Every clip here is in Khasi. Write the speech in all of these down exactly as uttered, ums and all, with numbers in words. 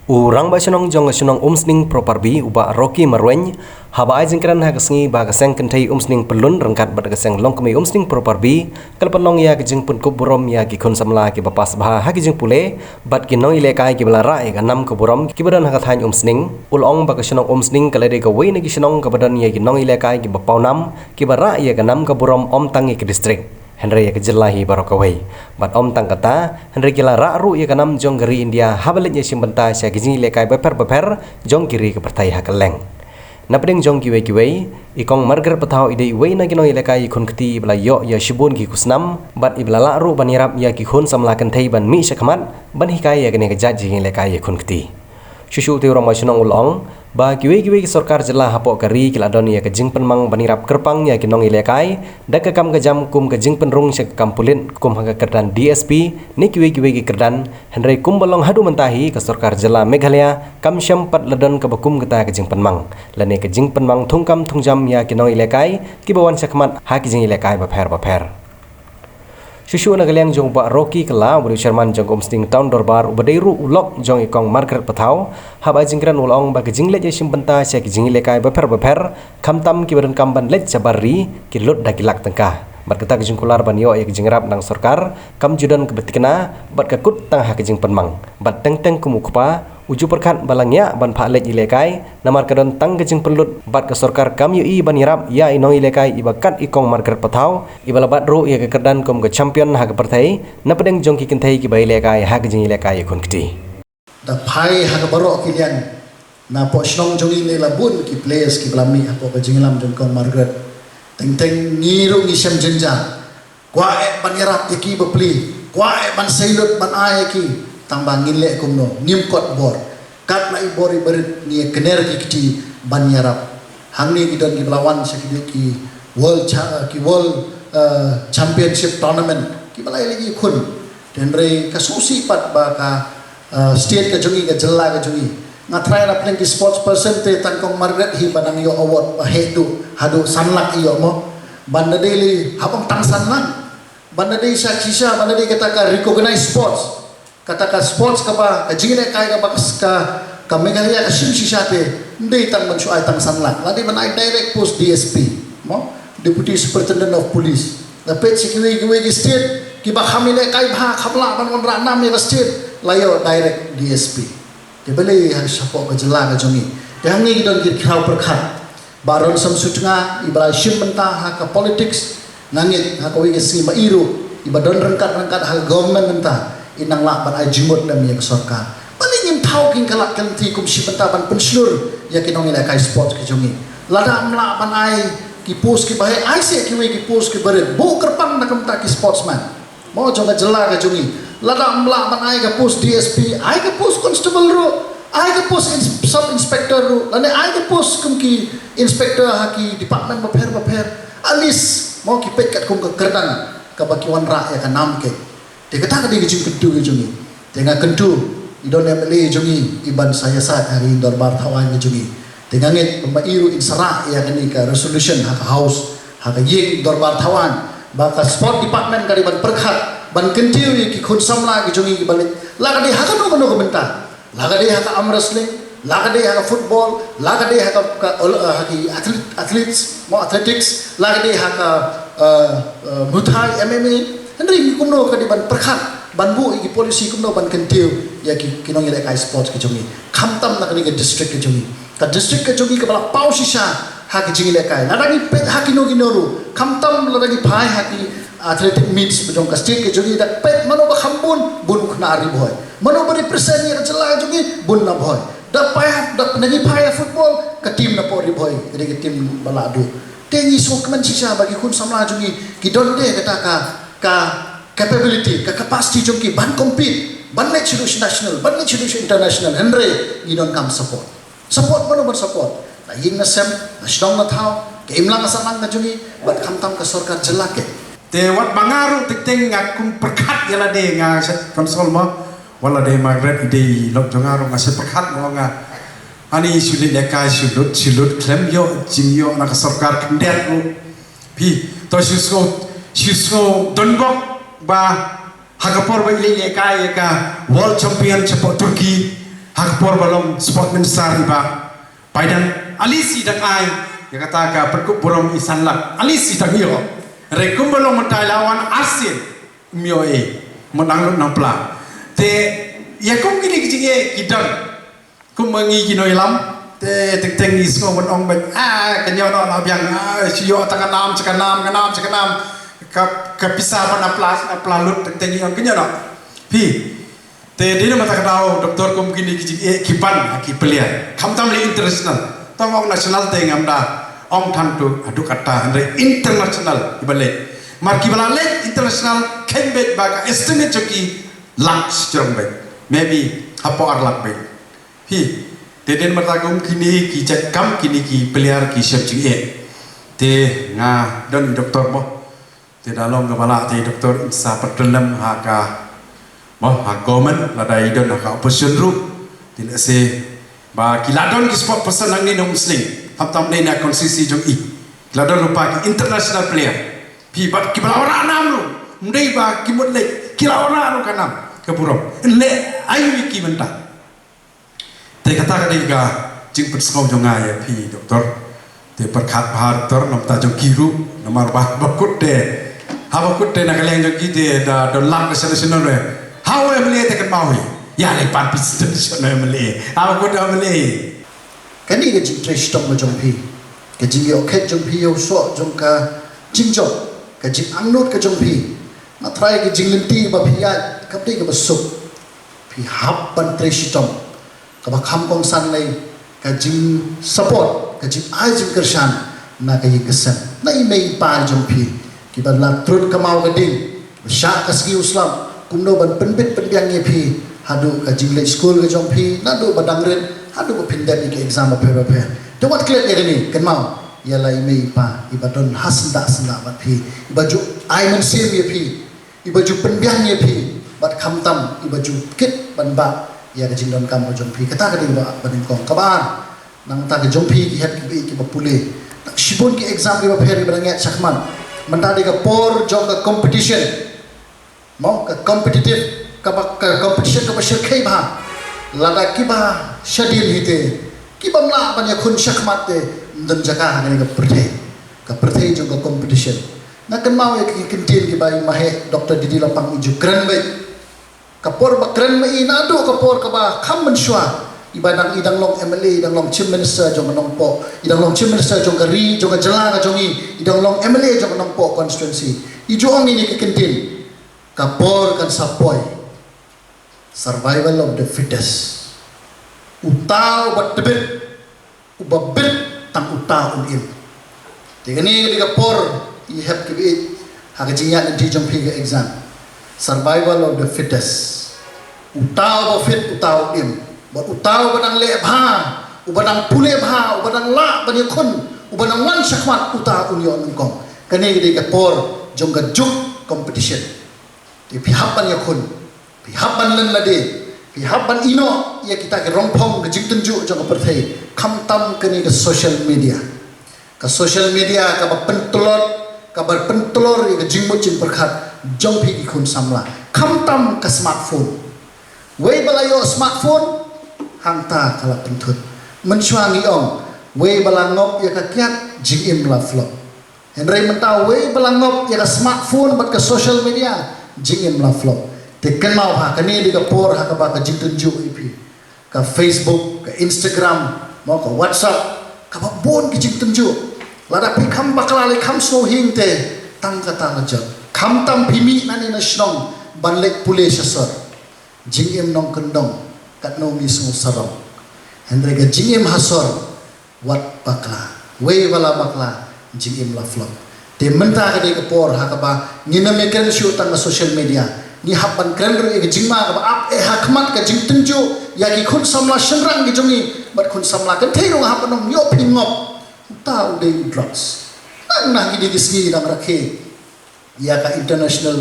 U Rangbah Shnong jong ka shnong Umsning Properbi, u Bah Rocky Marwein, haba ai jingkren ha ka sngi ba ka seng kynthei Umsning Pyllun ryngkat bad ka seng longkmie Umsning Properbi ka la pynlong ïa ka jingpynkup burom ïa ki khun samla kiba pass bha ha ki jingpule bad ki nongïalehkai kiba la rah ïa ka nam ka burom kiba don ha ka thaiñ Umsning. U la ong ba ka shnong Umsning ka la dei kawei na ki shnong kaba don ïa ki nongïalehkai kiba pawnam kiba rah ïa ka nam ka burom ym tang ïa ka district, hynrei ïa ka jylla hi baroh kawei. Bad ym tang kata, hynrei ki la rah ruh ïa ka nam jong ka ri India haba leit ïashim bynta sha ki jingïalehkai bapher bapher jong ki ri ka pyrthei ha kylleng. Napdeng jong kiwei kiwei, i Kong Margaret Pathaw i dei iwei na ki nongïalehkai i khun kti iba la ïoh ïa shibun ki khusnam bad iba la lah ruh ban ïarap ïa ki khun samla kynthei ban mih shakhmat ban hikai ïa kane ka jait jingïalehkai i khun kti. Shuh shuh te u Rangbah Shnong u la ong ba kiwei kiwei ki sorkar jylla hapoh ka ri ki la don ïa ka jingpynmang ban ïarap kyrpang ïa ki nongïalehkai da ka kam ka jam kum ka jingpynrung sha ka kam pulit kum ha ka kyrdan D S P ne kiwei kiwei ki kyrdan, hynrei kumba long haduh mynta hi ka sorkar jylla Meghalaya kam shym pat la don kaba kum kata ka jingpynmang lane ka jingpynmang thungkam thungjam ïa ki nongïalehkai kiba wan shakhmat ha ki jingïalehkai bapher bapher. Shuh shuh na ka liang jong u Bah Rocky Kylla, uba dei u chairman jong ka Umsning Town Dorbar, uba dei ruh u lok jong i Kong Margaret Pathaw, haba ai jingkren u la ong ba ka jingleit ïashim bynta sha ki jingïalehkai bapher bapher, khamtam kiba donkam ban leit shabar ri, ki lut da ki lak tyngka. Bad kata ka jingkular ban ïoh ïa ka jingïarap na ka sorkar kam ju don kaba thikna bad ka kut tang ha ka jingpynmang. Bad teng teng kum u kpa, u ju pyrkhat ba la ngiah ban phah leit ïalehkai namar ka don tang ka jingpynlut bad ka sorkar kam ïohi ban ïarap ïa i nongïalehkai iba kat i Kong Margaret Pathaw iba la bat ruh ïa ka kyrdan kum ka champion ha ka pyrthei napdeng jong ki kynthei kiba ïalehkai ha ka jingïalehkai i khun kti. Da phai ha ka baroh ki liang, napoh shnong jong ngi ne la bun ki players kiba la mih hapoh ka jingïalam jong Kong Margaret. Teng teng ngi ruh ngi shem jynjar. Kwah eh ban ïarap ïa ki bapli, kwah eh ban seilut ban ai ïa ki, tang ba ngin leh kumno, ngim kot bor. Katba i bor i barit ngi ïa kner ki kti ban ïarap. Hangne ki don kiba la wan sha ki dei ki world cha-, ki world, eh, championship tournament kiba la ïa leh ïa ki khun. Hynrei ka sngewsih pat ba ka, eh, state ka jong ngi, ka jylla ka jong ngi, nga trai na pdeng ki sports person te tang Kong Margaret hi ba nang ïoh award ba heh duh, haduh san lak ïoh mo. Ban da dei li hapang tang san lak. Ban da dei sha shisha, ban da dei kata ka recognized sports. Kata ka sports kaba, ka jingïalehkai kaba ka, ka, ka Meghalaya ka shim shisha te, ym dei tang ban shu ai tang san lak. La dei ban ai direct post D S P, mo? Deputy Superintendent of Police. La peit sha kiwei kiwei ki state, kiba kham ïalehkai bha, kham lah ban wanrah nam ïa ka state, la ïoh direct D S P. Te balei ha shapoh ka jylla ka jong ngi. Te hangne ki don ki khraw pyrkhat. Bah Ronsam Sutnga, iba la shim bynta ha ka politics, nga ngeit ha kawei ka sngi ma i ruh, iba don ryngkat ryngkat ha ka government mynta, i nang lah ban ai jingmut lem ïa ka sorkar. Balei ngim thaw ki kynlad kynti kum shim bynta ban pynshlur ïa ki nongïalehkai sports ki jong ngi. Lada ym lah ban ai ki post kiba heh, ai seh kiwei ki post kiba rit. Buh kyrpang na ka bynta ki sportsman. Mo, jong ka jylla ka jong ngi. Lada ym lah ban ai ka post D S P, ai ka post constable ruh, ai ka post ins-, sub inspector ruh, lane ai ka post kum ki inspector ha ki department bapher bapher. At least, mo, ki peit katkum ka kyrdan kaba ki wanrah ïa ka nam ka. Te kata ka dei ka jingkyntu ka jong ngi. Te nga kyntu, i don M L A jong ngi, i ban sa ïasaid ha ka ïing dorbar thaw aiñ ka jong ngi. Te nga ngeit ba ma i ruh in sa rah ïa kane ka resolution ha ka House, ha ka ïing dorbar thaw aiñ, ba ka sport department ka dei ban pyrkhat ban kyntiew ïa ki khun samla ki jong ngi kiba leit, la ka dei ha kano kano ka bynta, la ka dei ha ka arm wrestling, la ka dei ha ka football, la ka dei ha ka, ka ol-, ha ki athlete, athletes, mo, athletics, la ka dei ha ka, eh, eh, Muay Thai, M M A. Hynrei ngi kumno ka dei ban pyrkhat, ban buh ïa ki policy kumno ban kyntiew ïa ki, ki nongïalehkai sports ki jong ngi. Khamtam na kane ka district ka jong ngi. Ka district ka jong ngi kaba la paw shisha ha ki jingïalehkai. Lada ngi peit ha kino kino ruh, khamtam lada ngi phai ha ki athletic meets ba jong ka state ka jong ngi, da peit mano ba kham bun, bun u khynnah Ri Bhoi. Mano ba represent ïa ka jylla ka jong ngi, bun na Bhoi. Da phai, da ngi phai ha football, ka team na pdeng Ri Bhoi, ka dei ka team ba la duh. Te ngi sngewkmen shisha ba ki khun samla jong ngi ki don de kata ka, ka capability, ka capacity jong ki ban compete, ban leit sha national, ban leit sha international, hynrei ngi donkam support. Support mano ban support? Na ïing na sem, na shnong na thaw, ka imlang ka sahlang ka jong ngi, bad khamtam ka sorkar jylla ka. Te wat ba nga ruh teng teng nga kum pyrkhat ïa lade, nga shet console mo, wat lade Margaret i dei lok jong nga ruh nga shet pyrkhat mo, nga ani shu leit lehkai shu lut, shu lut khlem ïoh jingïoh na ka sorkar khyndiat ruh. Phi to shu sngew, shu sngew donbok ba ha ka por ba i leit lehkai ïa ka world champion shapoh Turkey, Ha ka por ba long sport minister i Bah Biden, ali shi dang ai ïa kata ka pynkup burom i san lak, ali shi dang ïoh. Hynrei kumba long mynta la wan arsien, ym ïoh ei, mut nang lut nang pla. Te ïa kum kine ki jingeh ki don, kum ma ngi ki nongïalam, te teng teng ngi sngew ban ong beit, ah, kan ïoh noh la biang, ah, shu ïoh tang ka nam sha ka nam, ka nam sha ka nam, ka, ka pisa ban na pla, na pla lut, teng teng ngi ong kan ïoh noh. Phi, te dei na kata ka daw doktor kum kine ki jingeh ki pan ha ki player, khamtam lei international, tang ong national te ngam da ong than tu haduh katta, hynrei international kiba leit. Mar kiba la leit international kheiñ beit ba ka estimate jong ki lak shi jrong beit, maybe hapoh ar lak beit. Phi, te dei na kata kum kine ki jait kam, kine ki player ki shep jingeh. Te nga don i doktor mo, te da long kaba lah te i doktor in sa pat trei lem ha ka, mo, ha government, lada i don ha ka opposition ruh. Te lehse ba ki la don ki spokesperson hangne na Umsning, khamtam dei na constituency jong i, ki la don ruh pat ki international player. Phi, bad kiba la wanrah nam ruh, ym dei ba ki mut leit, ki la wanrah ruh ka nam ka burom. Leh aïu ïa ki mynta? Te kata ka dei ka jingpynsngew jong nga ïa phi doktor. Te pyrkhat bha doktor na bynta jong ki ruh, namar ba haba kut te, haba kut te na ka liang jong ki te da don lak da sha national re. Haba u M L A te kynmaw hi, ïa lei pan phi sha national M L A, haba kut da M L A. Kane ka jingtrei shitom ka jong phi, ka jingïoh khet jong phi ïa u soh jong ka jingjop, ka jingangnud ka jong phi, nga tharai ka jinglynti ba phi ïaid kam dei kaba suk. Phi hap ban trei shitom, kaba kham kongsan lei ka jingsupport, ka jingai jingkyrshan na ka ïing ka sem, na i mei i pa jong phi, kiba la trud kynmaw ka ding, ba shah ka sngi u slap, kumno ban pynbit pynbiang ïa phi haduh ka jingleit skul ka jong phi, naduh ba dang rit haduh ba phin dep ïa ki exam bapher bapher. Te wat klet ïa kane, kynmaw ïa la i mei i pa iba don ha syndah syndah bad phi, iba ju ai mynsiem ïa phi, iba ju pynbiang ïa phi, bad khamtam iba ju kit ban bah ïa ka jingdonkam ka jong phi. Kata ka dei ba, ba nyngkong. Kaba ar, nangta ka jong phi ki hep kiba ïeit kiba pule, nang shibun ki exam kiba pher kiba dang ïaid shakhmat. Mynta dei ka por jong ka competition, mo, ka competitive, kaba, ka competition kaba shyrkhei bha. Lada kiba shadien hi te, kibym lah ban ïakhun shakhmat te, ym don jaka ha kane ka pyrthei, ka pyrthei jong ka competition. Nga kynmaw ïa ki kyntien kiba i Maheh Doctor D D Lapang i ju kren beit. Ka por ba kren ma i naduh ka por kaba kham mynshuwa, iba dang, i dang long M L A, i dang long Chief Minister jong ka Nongpoh, i dang long Chief Minister jong ka ri, jong ka jylla ka jong i, i dang long M L A jong ka Nongpoh constituency. I ju ong ïa kine ki kyntien, ka por kan sa poi. Survival of the fittest. Uta uba tbit, uba bit, tang uta un im. Te kane ka dei ka por, i hep kiba ïeit, ha ka jingïaid lynti jong phi ka exam. Survival of the fittest. Uta uba fit, uta un im. Bad uta uba dang leh bha, uba dang pule bha, uba dang lah ban ïakhun, uba dang wan shakhmat, uta un ïoh nyngkong. Kane ka dei ka por jong ka juk competition. Te phi hap ban ïakhun, phi hap ban len lade, phi hap ban ïehnoh ïa kita ki rongphong ka jingtynjuh jong ka pyrthei, khamtam kane ka social media. Ka social media kaba pyntlot, kaba pyntlor ïa ka jingmut jingpyrkhat jong phi ki khun samla. Khamtam ka smartphone. Wei ba la ïoh smartphone, hangta ka la pynthut. Mynshuwa ngi ong, wei ba la ngop ïa ka kiad, jingim la flop. Hynrei mynta wei ba la ngop ïa ka smartphone bad ka social media, jingim la flop. Te kynmaw bha, kane dei ka por ha kaba ka jingtynjuh ïa phi, ka Facebook, ka Instagram, mo, ka WhatsApp, kaba bun ki jingtynjuh. Lada phi kham bakla lei, kham sngewhing te, tang kata la jot. Khamtam phi mih nangne na shnong ban leit pule sha sor. Jingim nongkyndong, katno ngi sngew sarong. Hynrei ka jingim ha sor, wat bakla. Wei ba la bakla, jingim la flop. Te mynta ka dei ka por ha kaba ngin ym ïakren shuh tang ha social media. Ngi hap ban kren ruh ïa ka jingma kaba ap eh ha khmat, ka jingtynjuh ïa ki khun samla shynrang ki jong ngi, bad khun samla kynthei ruh nga hap ban ong, ïoh phi ngop. Uta u dei u drugs. Nang na kine ki sngi dang rakhe ïa ka International,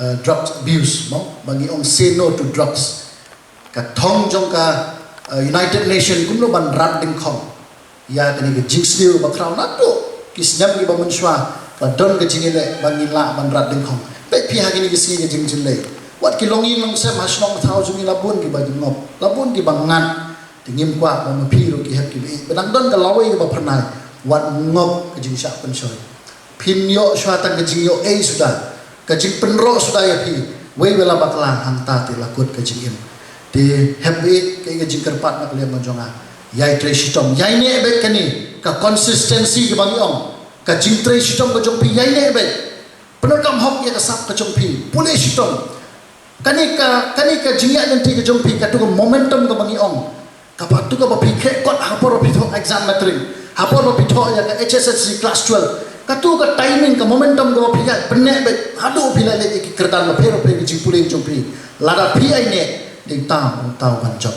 eh, Drugs Abuse, mo, ba ngi ong Say No to Drugs. Ka thong jong ka, eh, United Nation kumno ban rat dyngkhong ïa kane ka jingsniew bakhraw naduh ki snem kiba mynshuwa, ba don ka jingïaleh ba ngin lah ban rat dyngkhong. Peit phi ha kine ki sngi ka jingjyllei, Bad ki longïing longsem ha shnong thaw jong ngi la bun kiba ngop, la bun kiba ngat. Te ngim kwah ba ma phi ruh ki hep kiba ïeit. Ba dang don ka lawei kaba phyrnai, wat ngop ka jingshah pynshoi. Phin ïoh shuwa tang ka jingïoh ei suda, ka jingpynroh suda ïa phi. Wei wei la bakla hangta te la kut ka jingim. Te hep ïeit, ka jingkyrpad na ka liang ka jong nga, ïai trei shitom, ïai neh beit kane ka consistency kaba ngi ong, ka jingtrei shitom ka jong phi, ïai neh beit. Pyndonkam hok ïa ka sap ka jong phi, pule shitom. Kane ka, kane ka jingïaid lynti ka jong phi, katu ka momentum kaba ngi ong, kaba tu kaba phi khreh kot ha por ba phi thoh exam matric, ha por ba phi thoh ïa ka H S S C class twelve. Katu ka timing, ka momentum kaba phi ïaid, pynneh beit haduh phi la leh ïa ki kyrdan bapher bapher, ka jingpule ka jong phi. Lada phi ïai neh, dei tam, tam ban jop.